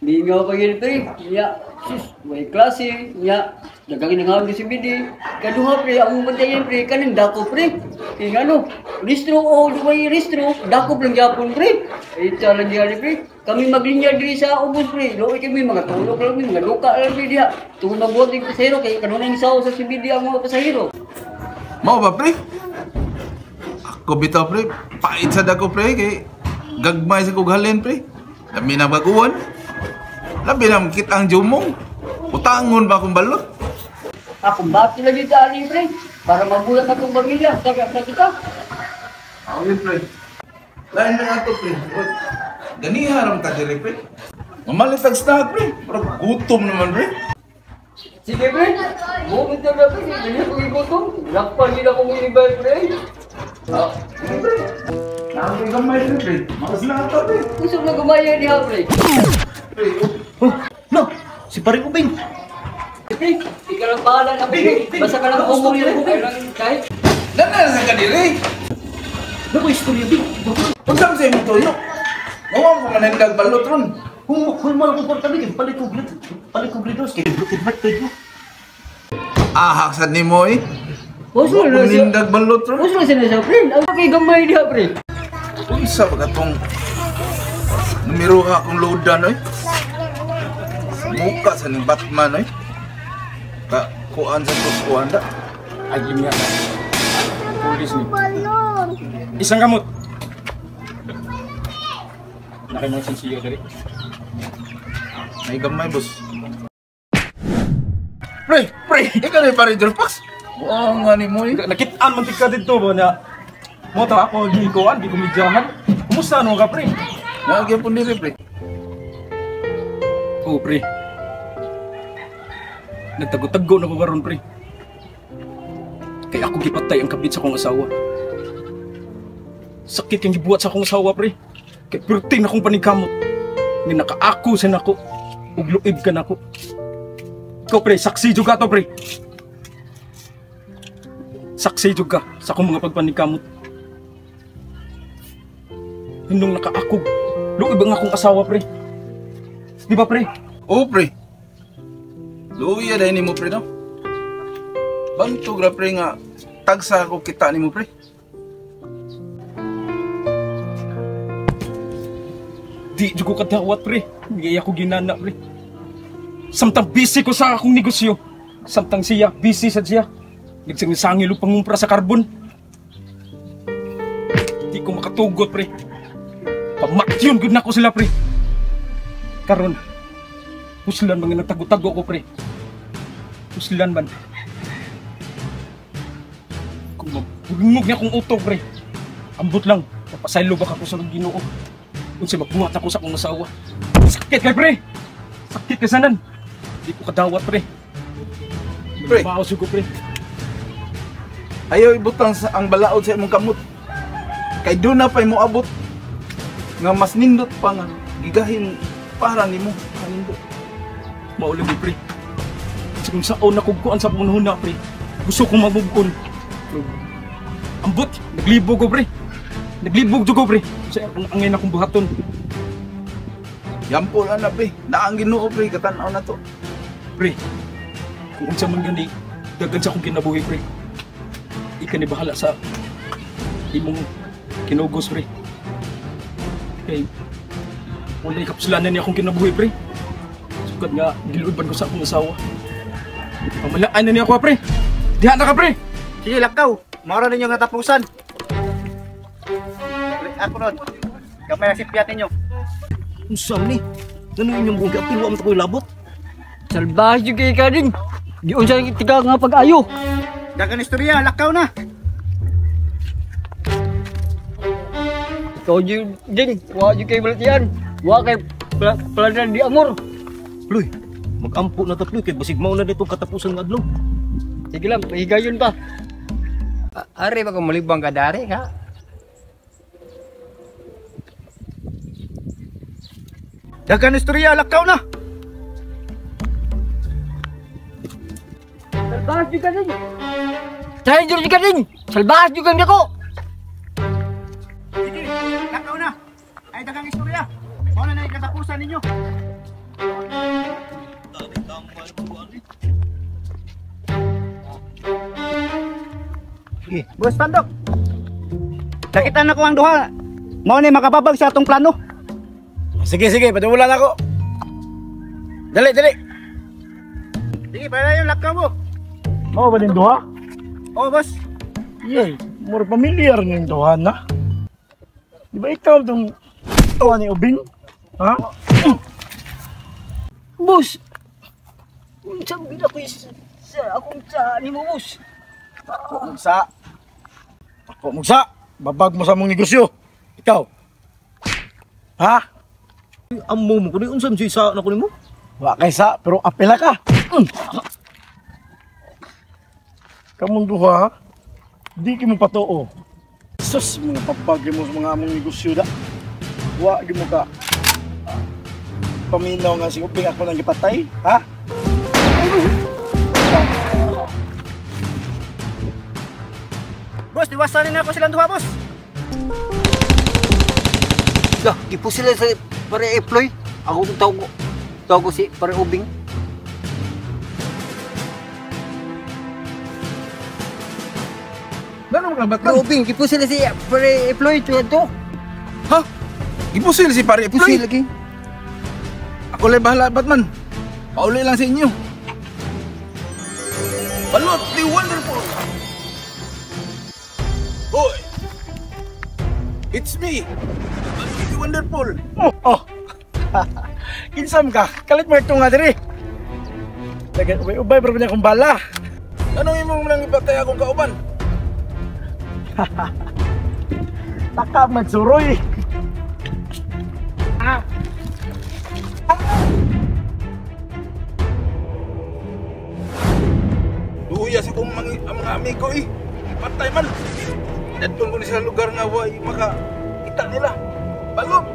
Mingaw pa yun, pre. Nya, sus, may klase. Nya, dagang inangawin si CBD. Kaduha, pre, ang bantayan, pre, kaning dako, pre. Kaya ano, ristro o may ristro, dako lang yapon, pre. Ay, lang yan, pre. Kami maglinya diri sa ubos, pre. Luoy kami, mga tulog lang, mga luka lang, pre, diha. Tungod magbuhat yung pasahero, kaya kanunay sawo sa CBD ang mga pasahero. Mao ba, pre? Ako bitaw, pre. Pait sa dako, pre. Kay gagmay sa kughalin, pre. Labi na baguan. Labi na kita ang jumong. Utangon ba akong balot? Akong bakit lagi ta ani, pre? Para mabulat akong pamilya. Sabi sa kita. Awin, pre. Lain na ato, pre. Ganiha ram ta diri, pre. Mamalit ang snack, pre. Pero gutom naman, pre. Sige, pre. Bukod na na, pre. Ganiha ko igutom. Lakpan nila akong inibay, pre. Ah, sige, pre. Nakakay gamay, pre. Makasnack ta, pre. Gusto na gumaya niya, pre. Pre, Oh, no! Si Paring Ubing! Pre, ikaw lang bahala na, pre. Basta ka lang umong, pre. Kahit. Nana sa kadiri. Naku, istorya, Bing! Unsa man sa imong tuyo? Ngawa ko manandag balot ron. Hulma akong kwarta, Bing. Palit ko grid. Palit ko grid. Kaya broken heart kayo. Ahak sad nimo eh. Uso na siya. Manindag balot ron. Uso na siya siya, pre. Ang kay gamay diha, pre. Unsa ba katong numero ha akong loadan oy? Muka sa ning Batman oy. Ka kuan sa kuan da. Agim nga. Pulis ni. Isang kamot. Nakay mga sinsiyo diri. May gamay, boss. Pre, pre, ikaw na pare Jorpax. Buang nga ni mo eh. Nakitaan man tika didto ba na. Mo ta ako gikuan, di komedyahan. Kumusta no ka, pre? Nagyapon diri, pre. Oo, pre. Nagtago-tago na ko karon, pre. Kaya ako gipatay ang kabit sa akong asawa. Sakit yung gibuhat sa akong asawa, pre. Kay perting na akong paningkamot. Ni nakaako sa nako. Ug luib ka nako. Ikaw, pre, saksi jud ka to, pre. Saksi jud ka sa akong mga pagpaningkamot. Hinong nakaakog. Luib ang akong asawa, pre. Di ba, pre? Oo, pre. Luya dahil nimo, pre, no? Bantog ra, pre, nga tagsa ako kita nimo, pre. Di jud ko kadawat, pre. Hindi ako ginana, pre. Samtang busy ko sa akong negosyo. Samtang siya, busy sad siya. Nagsangisangil og pangumpra sa karbon. Di ko makatugot, pre. Pamatyon gud nako sila, pre. Karon, puslan mga nagtago-tago ko, pre. Puslan man. Kung mabulungog niya akong utok, pre. Ambot lang, napasaylo ba ako sa Ginoo? Unsa magbuhat ako sa akong asawa? Sakit kay, pre. Sakit kay sanan. Di ko kadawat, pre. Pre. Mabaos ko, pre. Ayaw ibutang sa ang balaod sa imong kamot. Kay doon na pa'y moabot nga mas nindot pa nga gigahin para nimo kanindot. Maulog, pre. Kung saon na kugkuan sa panghuna, pre. Gusto kong mag-move on. Ambot, naglibog ko, pre. Naglibog jud ko, pre. Sa akong angay na akong buhaton. Yampo na na, pre. Naang Ginoo, pre. Katanaw na to. Pre, kung unsa man gani, dagan sa akong kinabuhi, pre. Ika ni bahala sa imong kinugos, pre. Kay walay kapuslanan niya akong kinabuhi, pre. Sukad nga, giluoban ko sa akong asawa. Pamalaan na niya ako, pre. Diha na ka, pre. Sige, lakaw. Maura ninyo nga tapusan. Ako ron. Kamay na sipyat ninyo. Unsa ni? Ngano inyong buong giapil wa man ta ko'y labot? Salbahe jud kay ka ding. Giunsa tiga nga pag-ayo. Dagan istorya, lakaw na. Ikaw jud ding, wa jud kay balatian. Wa kay planan di amor. Ploy, magampo na ta, Ploy, kay basig mao na ditong katapusan nga adlaw. Sige lang, mahigayon pa. Ari ba kung malibang ka dari ka? Dagan istorya, lakaw na. Salbahe jud ka ding. Stranger jud ka ding. Salbahe jud ka nako. Sige, lakaw na. Ay dagang istorya. Mao na na katapusan ninyo. Boss Pandok. Nakita na ko ang duha. Mao ni makababag sa atong plano. Sige, sige, padulan ako. Dali, dali. Sige, para yung lakaw mo. Mao ba din duha? Oh, boss. Yay, more familiar ng duha na. Di ba ikaw itong tuwa ni Ubing? Ha? Boss! Unsa gid ako sa akong sa nimo, boss? Ako mugsa. Ako mugsa. Babag mo sa mong negosyo. Ikaw. Ha? Amo mo kuno unsa man sa na kuno mo? Wa kay sa, pero apela ka. Kamong duha, di ki mo patuo. Sus, mga babag mo sa mga among negosyo da. Wa gi mo ka paminaw nga si Uping ako nang gipatay, ha? Boss, diwasan na ako silang duha, boss. Dah, gipusil sa pare Eploy. Ako itong tawag ko. Tawag ko si pare Ubing. Gano'n ka Pare Batman? Ubing, gipusil si pare Eploy. Ito to. Ha? Gipusil si pare Pusil Eploy. lagi. Ako lang bahala, Batman. Pauli lang sa inyo. Balot the Wonderful! Hoy! It's me! Balot the Wonderful! Oh, oh. Kinsam ka? Kalit mo itong nga diri. Dagan ubay-ubay pero niya akong bala. Anong imong nang ipatay akong kauban? Taka magsuroy. Duya sa kong mga amigo eh. Patay man. Dadton ko ni sa lugar nga way maka kita nila. Balot!